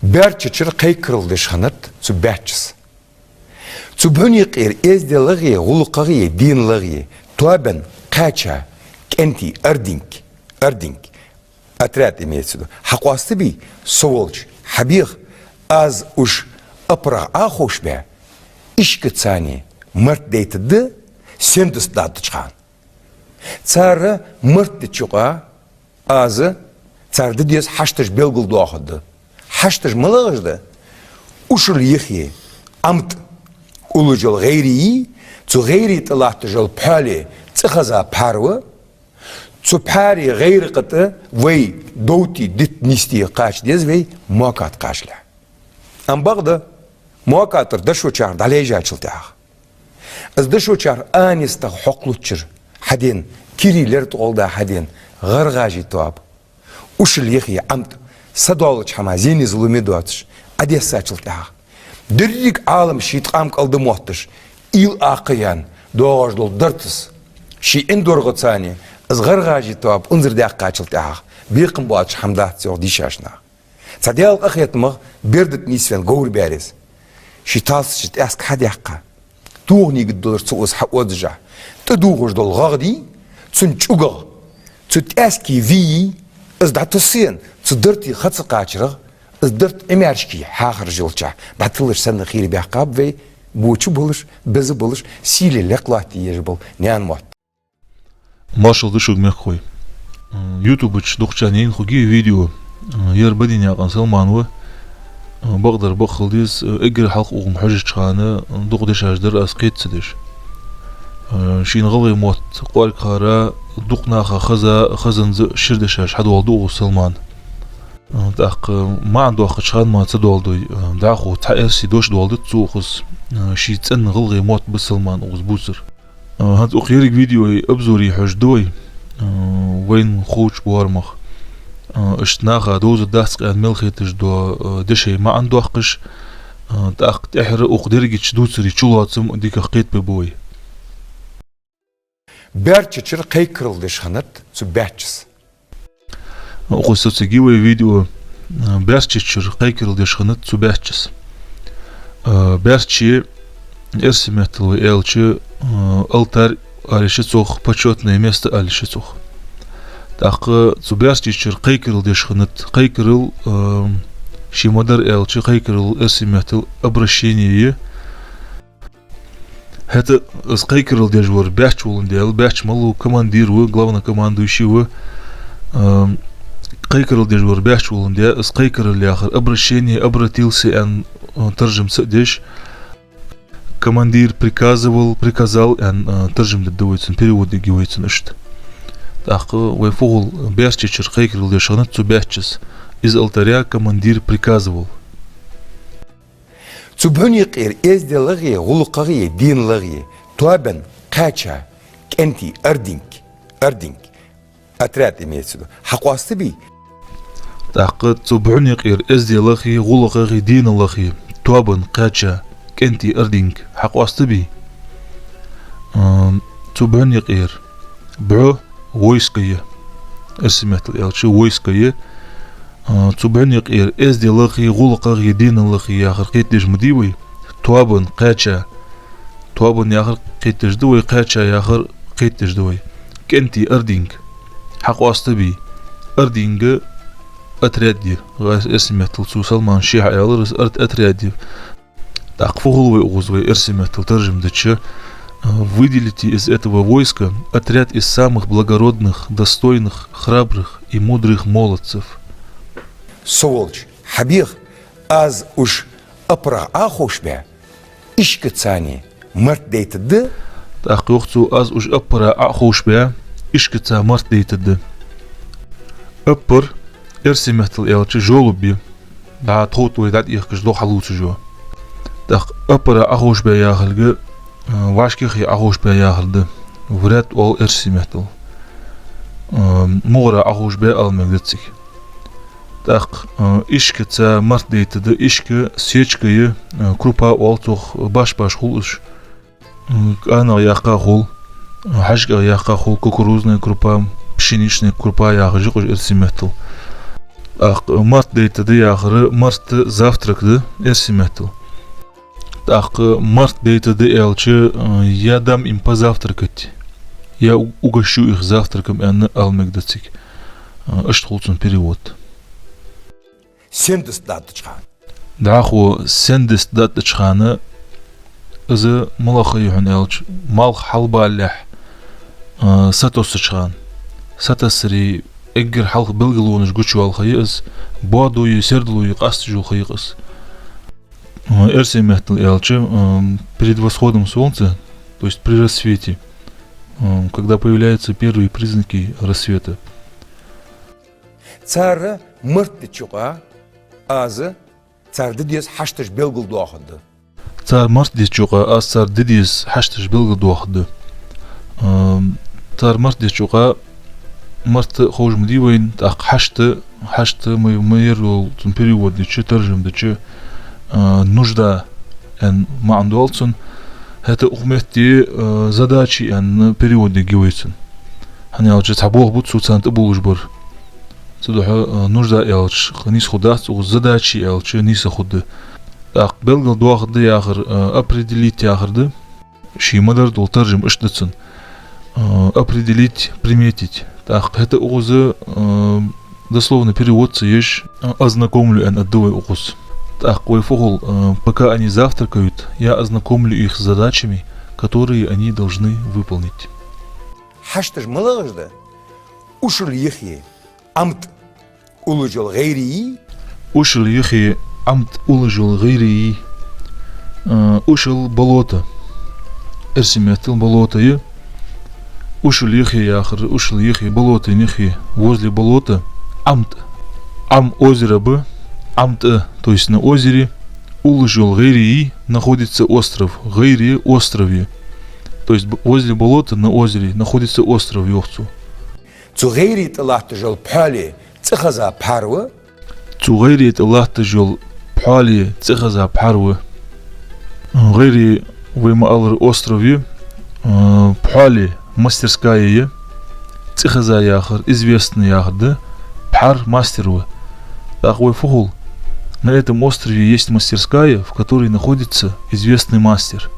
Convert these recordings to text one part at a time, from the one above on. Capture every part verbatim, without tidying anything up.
Баьрчачура кхайкарал деш хиннад цу баьччас. Цу бӀуньйкъера эзделагӀеи, гӀулакхагӀеи, деналагӀеи тоабенна кхаьча кӀентий ардинг, ардинг, отряд имеется в виду, хьакъоастабий, со волча хьабеха, аз уж аппарагӀа Ӏоховшабаь, ишкаца царна март дайтаргда, сендаст дӀаддача хана. Цар март деча юкъа аз цар де деза хьашташ белгалдоахаргда. Хьашташ малагӀаш да? Ушал йихе Ӏам тӀа уллаш йола гӀайре йий, цу гӀайре тӀа латташ йола пхьоале цӀихеза пхьар ва, цу пхьаре гӀайре кхы тӀа вай довтий, дитта, нийсте кхача деза вай мокат кхачалехь. Ам бакъда, мокатара дошочарна дӀалайжачул тӀехьагӀа. Из дошочарна анистагӀа хьокхалуччара хьадена, кирий лертӀа гӀолла хьадена гӀаргӀажий тоаба, ушал йихе Ӏам тӀа, са доаллача хӀаман зене-зуламе доацаш, Ӏодессачул тӀехьагӀа, деррига Ӏалам ший ткъам кӀалда мотташ, уйла акха яьнна, доагӀаш дола дартас ший ӀиндоргӀаца царна, из гӀаргӀажий тоаба унзара даьккхачул тӀехьагӀа, бекхам боацаш хӀама дац, йоах дийшача наха. Цхьа Даьла къахетамах берда тӀа нийсвенна говр баьраз ший талсача тӀаьск хьадаьккха, тоханегӀа долаш цу ус хьаоззаш, тӀадувхаш дола гӀагӀ дий, цун чӀугагӀа, цу тӀаьске вийи, из дӀатоссаенна, цу дарте ха ца кхачарагӀа, из дарт Ӏимаьршка хьахаржа йолча дӀатиллаш санна хийра баьккхаб вай, боча болаш, беза болаш, сийле лекха латте езаш бола наьна мотт. Маршал да шуга, мехкахой. М, ютубе чу дукхачарна яйна хургья видео. М, ер Бадинаькъан Салман ва. М, бакъдар бакъ хила деза, эггара хьалха укхунга хьожача хана дукха дешаш дар аз кхета ца деш. М, шийна гӀалгӀай мотт кӀоаргахьара дукха наха хеза, хезанза шира дешаш хьадоаладу укхо Салмана. М, тӀаккха маӀан доаккхача хана мара ца доаладой, м, дӀахо цхьа эрсий дош доаладац цо укхаза. М, ший цӀена гӀалгӀай мотт ба Салмана укхаза бувцар. А, хӀанз укх еррига видеои обзории хьожаргда вай, а, вайна ховча боарамах. А, иштта наха довзаргдац-кх аьнна мел хеташ дола, а, дешай маӀан доаккхаш, а, тӀаккха тӀехьара укх дерригача дувцарий чулоацам дикагӀа кхетабергба вай. Баьрчачура кхайкарал деш хиннад цу баьччас. Укхаза соцаргья вай видео, а, баьрчачура кхайкарал деш хиннад цу баьччас. А, баьрче, эрсий меттала вай аьлча, а, алтарь оалаш я цох, почётное место оалаш я цох. ТӀаккха цу баьрчачура кхайкарал деш хиннад. Кхайкарал, а, ший мадар аьлча, кхайкарал эрсий меттала обращение я. ХӀаьта из кхайкарал деш вар баьчча воландаь, баьчча малав, командир ва, главнокомандующий ва. Ам, кхайкарал деш вар баьчча воландаь, из кхайкарал яхар, обращение, обратился аьнна, а, таржам ца а деш, командир приказывал, приказал аьнна, а, таржам дергда вай цун, перевод ергья вай цун иштта. ТӀаккха вай фу хул, баьрчачура кхайкарал деш хиннад цу баьччас. Из алтарь я, командир приказывал. Цу бӀуньйкъера эзделагӀеи, гӀулакхагӀеи, деналагӀеи тоабенна кхаьча кӀентий ардинг, ардинг, отряд имеется в виду, хьакъоастабий? ТӀаккха цу бӀуньйкъера эзделагӀеи, гӀулакхагӀеи, деналагӀеи тоабенна кхаьча кӀентий ардинг хьакъоастабий? Ам, цу бӀуньйкъера. БӀу войско я. Эрсий меттала аьлча, войско я. А, цу бӀуньйкъера эзделагӀеи, гӀулакхагӀеи, деналагӀеи яхар кхетадеш ма дий вай. Тоабенна кхаьча. Тоабенна яхар кхетадеш да вай, кхаьча яхар кхетадеш да вай. КӀентий ардинг хьакъоастабий? Ардинг отряд я. Эрсий меттала цу Салмана ше хьааьлар, из ард отряд я. ТӀаккха фу хул вай укхаза, вай эрсий меттала таржам дича, а, выделите из этого войска отряд из самых благородных, достойных, храбрых и мудрых молодцев. Со волча хьабеха, аз уж аппарагӀа Ӏоховшабаь, ишкаца царна март дайтаргда. ТӀаккха йоах цо, аз уж аппарагӀа Ӏоховшабаь, ишкаца март дайтаргда. Аппар, эрсий меттала аьлча, жолоб я. ДӀа тховт вай дӀатӀехкаш догӀа хьалувцаш йола. ТӀаккха аппарагӀа Ӏоховшабаь яхилга, а, вӀашкахьа Ӏоховшабаь яхар да. В ряд оал эрсий меттала. А, мугӀара Ӏоховшабаь ала мегаш дац цига. ТӀаккха, а, ишкаца март дайтаргда, ишка сечка я, а, крупа оал цох, баш-баш хул уж. М, кӀанагӀа яьккха хул, хьажкӀагӀа яьккха хул, кукурузная крупа, пшеничная крупа яхаш я уж эрсий меттала. ТӀаккха март дайта да яхар, март завтрак да, эрсий меттала. ТӀаккха март дайта да аьлча, э, я дам им позавтракать, я у-, угощу их завтраком аьнна ала мегаргда цига. Э, иштта хул цун перевод. Сен дустадоацача хана. ДӀахо сен дустадоацача хана, из малагӀа ха я хьона аьлча, малх хьалбалалехь, а, сатоссача хана. Сатоссаре эггара хьалха белгалонаш гучавала ха я из, боадо е сердало е къасташ йола ха я-кх из. А, эрсий меттала аьлча, а, перед восходом солнца, то есть при рассвете, а, когда появляются первые признаки рассвета. Цар март деча юкъа аз цар де деза хьашташ белгалдоахаргда. Цар март деча юкъа аз цар де деза хьашташ белгалдоахаргда. Ам, цар март деча юкъа, март ховш ма дий вайна, тӀаккха хьашт, хьашт ма, ма ер йола цун перевод дича, таржам дича, а, нужда аьнна маӀан доал цун. ХӀаьта укх метте, а, задачи аьнна перевод дергья вай цун. ХӀана аьлча цхьа болх ба цо царна тӀабувлаш бар. Цудухьа, а, нужда аьлча нийса хургдац, укхаза задачи аьлча нийса хургда. ТӀаккха белгалдоахаргда яхар, а, определить яхар да. Ший ма дарра дола таржам иштта да цун. А, определить, приметить. ТӀаккха хӀаьта укхаза, а, дословно перевод ца еш, а, ознакомлю аьнна аргда вай укхаза. ТӀаккха вай фу хул, а, пока они завтракают, я ознакомлю их с задачами, которые они должны выполнить. Хьашташ малагӀаш да? Ушал йиххе Ӏам тӀа уллаш йола гӀайре йий? Ушал йиххе Ӏам тӀа уллаш йола гӀайре йий? А, ушал болото. Эрсий меттала болото я. Ушал йиххе яхар, ушал йиххе, болото йиххе, возле болота, Ӏам тӀа. Ӏам озеро ба, Ӏам тӀа, то есть на озере, уллаш йола гӀайре йий, находится остров. ГӀайре — остров я. То есть б-, возле болота на озере находится остров, йоах цо. Цу гӀайре тӀа латташ йола пхьоале цӀихеза пхьар ва. Цу гӀайре тӀа латташ йола пхьоале цӀихеза пхьар ва. ГӀайре, вай ма аллара, остров я, а, пхьоале мастерская я, цӀихеза яхар, известный яхар да, пхьар мастер ва. ТӀаккха вай фу хул? На этом острове есть мастерская, в которой находится известный мастер.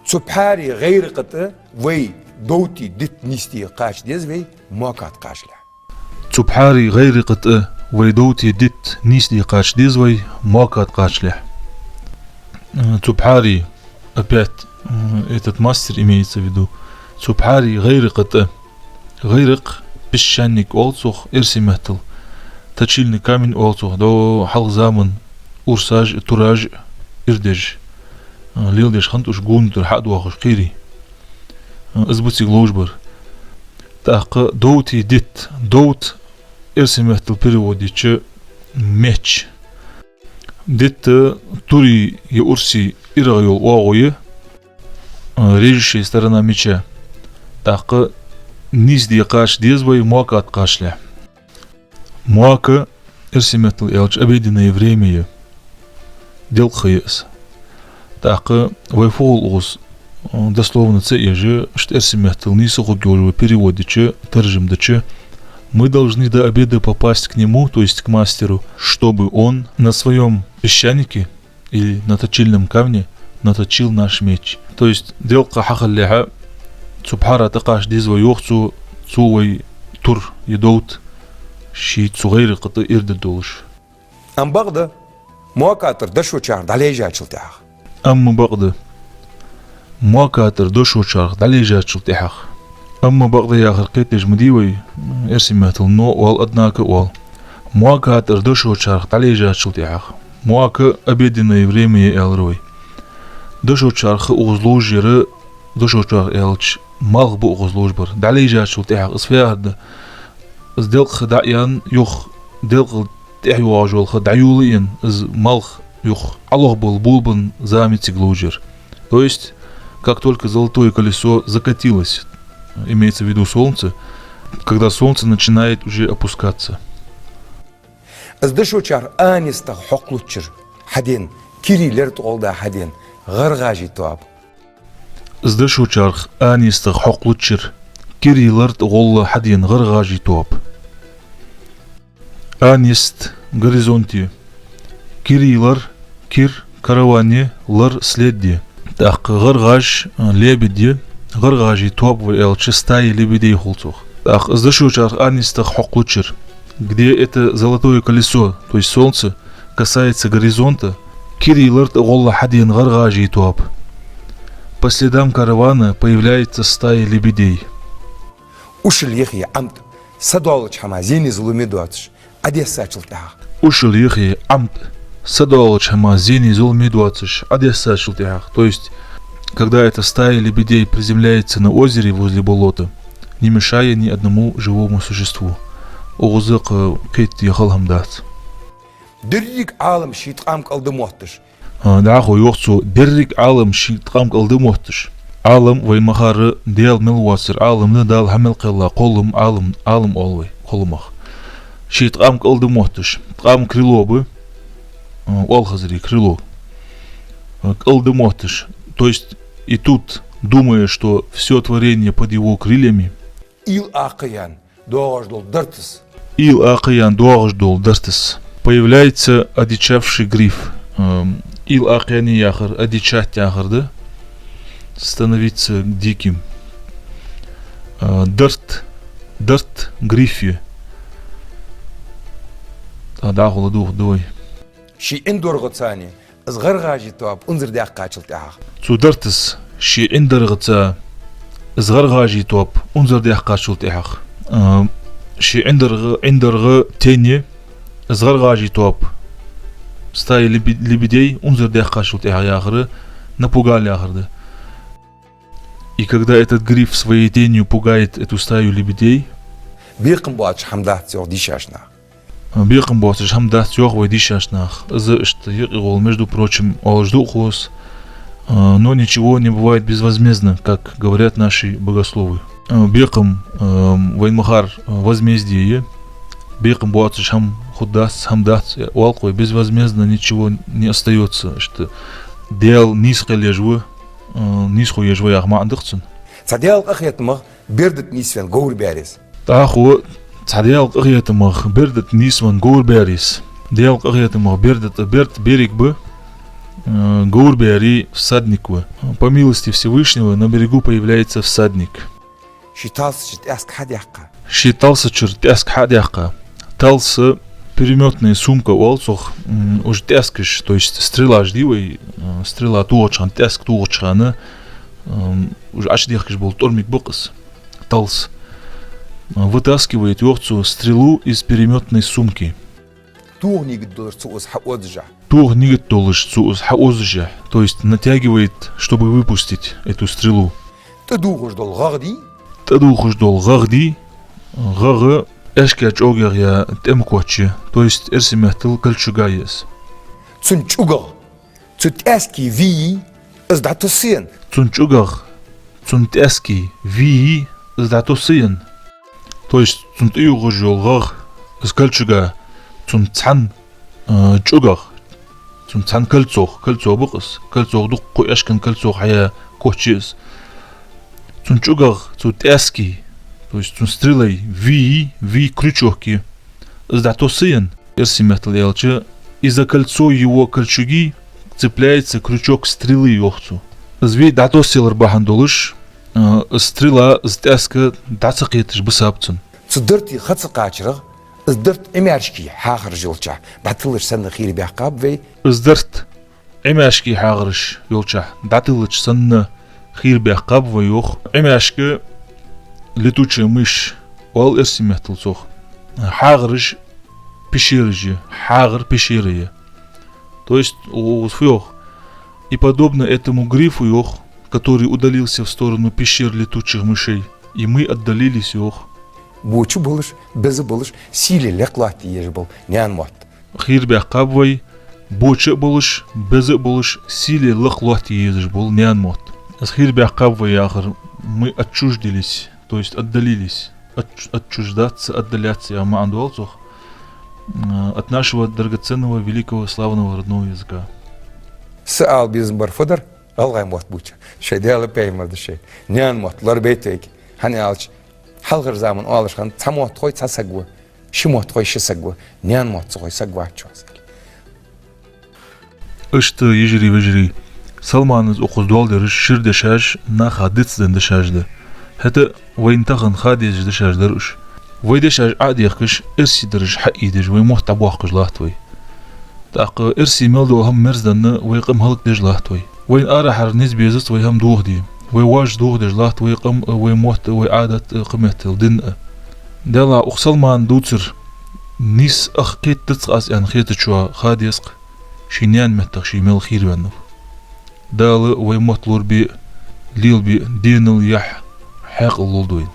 Цу пхьаре гӀайре кхы тӀа вай довтий дитт нийсде кхача деза вай мокат кхачалехь. Цу пхьаре гӀайре кхы тӀа вай довтий дитт нийсде кхача деза вай мокат кхачалехь. Э, цу пхьаре, опять, э, этот мастер имеется в виду, цу пхьаре гӀайре кхы тӀа. ГӀайракх, песчаник оал цох эрсий меттала, точильный камень оал цох, до хьалха заман урсаш а, тураш а, ирдеш, а, леладеш хиннад уж гуна тӀара хьа а доахаш кхерий. А, из ба цига ловш бар. ТӀаккха довтий дитт, довт, эрсий меттала перевод дича, меч. Дитт турий е урсий ирагӀа йола оагӀув я, а, режущая сторона меча. ТӀаккха нийсде кхача деза вай мокат кхачалехь. Мока, эрсий меттала аьлча, обеденное время я. Делкъа ха я из. ТӀаккха вай фу хул укхаза, а, дословно ца еш, иштта эрсий меттала нийса хургйолаш вай перевод дича, таржам дича: мы должны до обеда попасть к нему, то есть к мастеру, чтобы он на своём песчанике или на точильном камне наточил наш меч. То есть делкъа ха хилалехьа, цу пхьара тӀакхача деза вай, йоах цо, цо вай тур е довт ший цу гӀайре кхы тӀа ирдеш долаш. Амма бакъда, мокатара дошо чарх дӀалейжачул тӀехьагӀа. Амма бакъда, мокатара дошо чарх дӀалейжачул тӀехьагӀа. Амма бакъда яхар кхетадеш ма дий вай, эрсий меттала но оал, однако оал. Мокатара дошо чарх дӀалейжачул тӀехьагӀа. Мока обеденное время я аьлар вай. Дошо чарх укхаза ловш яр, дошо чарх аьлча, малх ба укхаза ловш бар. ДӀалейжачул тӀехьагӀа из фу яхар да? Из делкъа ха дӀаяьнна, юха делкъал тӀехьа йоагӀаш йола ха дӀайолаенна, из малх юха Ӏолохбала болабенна зама я цига ловш яр. То есть, как только золотое колесо закатилось, имеется в виду солнце, когда солнце начинает уже опускаться. Из дошо чарх анестах хьокхалуччара хьадена, кирий лерта гӀолла хьадена гӀаргӀажий тоаба. Из дошо чарх анестах хьокхалуччара, кирий лерта гӀолла хьадена гӀаргӀажий тоаба. Анист — горизонт я. Кир — лар, кир — караван я, лар — след я. ТӀаккха гӀаргӀаш — лебедь я. ГӀаргӀаший тоаба вай аьлча, стая лебедей хул цох. ТӀаккха из дошочарах анистах хьокхалучара, где это золотое колесо, то есть солнце, касается горизонта, кир — лар тӀагӀолла хьадена гӀаргӀаший тоаба. По следам каравана появляется стая лебедей. Ушал йихе Ӏам тӀа, са долча хӀаман зене-зуламе доацаш, Ӏодессачул тӀехьагӀа. Ушал йихе Ӏам тӀа, са долча хӀаман зене-зуламе доацаш, Ӏодессачул тӀехьагӀа. То есть, когда эта стая лебедей приземляется на озере возле болота, не мешая ни одному живому существу. Укхаза кхы кхетаде хала хӀама дац. Деррига Ӏалам ший ткъам кӀалда мотташ. А, дӀахо йоах цо, деррига Ӏалам ший ткъам кӀалда мотташ. Ӏалам вай ма харра, Даьла мел воацар Ӏалам да, Дала хьа мел кхелла кхоллам Ӏалам, Ӏалам оал вай кхолламах. Ший ткъам кӀалда мотташ. Ткъам крыло ба, а, оалхазарий крыло. А, кӀалда мотташ. То есть и тут, думая, что всё творение под его крыльями, уйла акха яьнна доагӀаш дола дартас. Уйла акха яьнна доагӀаш дола дартас. Появляется одичавший гриф. Эм, уйла акха яьннай яхар, одичать яхар да. Становиться диким. Э, дарт, дарт гриф я. ТӀаккха дӀахо ладувгӀа да вай. Ший ӀиндоргӀацани из гӀаргӀаший тоаба унзара даьккхачул тӀехьагӀа. Цу дартас ший ӀиндоргӀаца из гӀаргӀаший тоаба унзара даьккхачул тӀехьагӀа. А, ший ӀиндоргӀа, ӀиндоргӀа тень я, из гӀаргӀаший тоаба, стая лебе-, лебедей, унзара даьккхачул тӀехьагӀа яхар, напугал яхар да. И когда этот гриф своей тенью пугает эту стаю лебедей, бекхам боацаш хӀама дац йоах дийшача наха. Бекхам боацаш хӀама дац йоах вай дийшача наха. Из иштта юкъегӀолла, между прочим, оалаш да укхаза. А, но ничего не бывает безвозмездно, как говорят наши богословы. А, бекхам, а, вайна ма харра, а, возмездие я. Бекхам боацаш хӀама хургдац, хӀама дац, оал-кх вай, безвозмездно ничего не остаётся. Иштта Даьла нийса кхел еш ва, а, нийсхо еш ва яха маӀан да-кх цун. Цхьа Даьла къахетамах берда тӀа нийсвенна говр баьр из. ТӀаккха цхьа Даьла къахетамах берда тӀа нийсвенна говр баьр из. Даьла къахетамах берда тӀа, берд берег ба, э, говр баьрий всадник ва. По милости Всевышнего на берегу появляется всадник. Ший талсачара тӀаьск хьадаьккха. Ший талсачара тӀаьск хьадаьккха. Талс — переметная сумка оал цох, м, уж тӀаьскаш, то есть стрелаш дий вай, э, стрела тохача хана, тӀаьск тохача хана, м, уж Ӏочудехкаш бола тӀормиг ба-кх из. Талс. Вытаскивает йоах цо стрелу из переметной сумки. Тоха нигат долаш цо из хьаозашехь. Тоха нигат долаш цо из хьаозашехь. То есть натягивает, чтобы выпустить эту стрелу. ТӀадувхаш дола гӀагӀ дий? ТӀадувхаш дола гӀагӀ дий? ГӀагӀ аьшка чӀоагӀа я, тӀема коча я. То есть эрсий меттала кольчуга я из. Цун чӀугагӀ. Цу тӀаьски вий из дӀатоссаенна. Цун чӀугагӀ, цун тӀаьски вий из дӀатоссаенна. То есть цун тӀаювхаш йола гӀагӀ, из кольчуга, цун цхьан, э, чӀугагӀ, цун цхьан кольцох, кольцо ба-кх из, кольцох дукха, кхо аьшкан кольцох хьаяь коча я из. Цун чӀугагӀ, цу тӀаьски, то есть цун стрелай вий, вий крючок я. Из дӀатоссаенна, эрсий меттала аьлча, и за кольцо его кольчуги цепляется крючок стрелы, йоах цо. Из вий дӀатоссаялар бахьан долаш, э, из стрела, из тӀаьска дӀа ца кхеташ бисаб цун. Цу дарта ха ца кхачарах, из дарт Ӏимаьшкий хьагӀараш йолчахь дӀатиллача санна хийра баьккхаб вай. Из дарт Ӏимаьшкий хьагӀараш йолчахь дӀатиллача санна хийра баьккхаб вай, йоах. Ӏимаьшка — летучая мышь оал эрсий меттала цох. ХьагӀараш пещераш я, хьагӀар пещера я. То есть, у-, у-, фу йоах? И подобно этому грифу, йоах, который удалился в сторону пещер летучих мышей, и мы отдалились, йоах. Боча болаш, беза болаш, сийле лекха лоаттае езаш бола наьна мотт. Хийра баьккхаб вай, боча а болаш, беза а болаш, сийле лакха лоаттае езаш бола наьна мотт. Из хийра баьккхаб вай яхар, мы отчуждились, то есть отдалились. Отч-, отчуждаться, отдаляться яха маӀан да-кх цох. Э, от нашего драгоценного, великого, славного родного языка. Са ала безам бар фу дар, гӀалгӀай мотт бувцаш. Шоай Даьла, пайхамара да шоай. Наьна мотт лорабайта вайга. ХӀана аьлча, хьалхарча заман оалаш хиннад: цхьа мотт хой, цхьа саг ва. Ши мотт хой ши саг ва, наьна мотт ца хой саг вац чу хьасаг. Иштта, йижарий-вежарий, Салмана укхаза доаладераш шира дешаш, наха дицденна дешаш да. ХӀаьта а вайна тахан ха дезаш дешаш дар уж. Вай дешаш Ӏо а дехкаш, эрсий дараш хьаийдеш, вай мотт дӀабоаккхаш латт вай. ТӀаккха эрсий мел дола хӀама мерза денна, вай къам хӀалакдеш латт вай. Вайна арахьара низ безац вай хӀама дохаде. Вай вож дохадеш латт вай къам а, вай мотт а, вай Ӏадат а, кхыметтел дин а. Делахь укх Салмана дувцар нийса ах кхетадац-кх аз аьнна хетачоа ха деза-кх, ший наьна меттах ше мел хийра ваьннав. Дала вай мотт лорабе а, лелабе а денал, яхь, хьаькъал лолда вайна.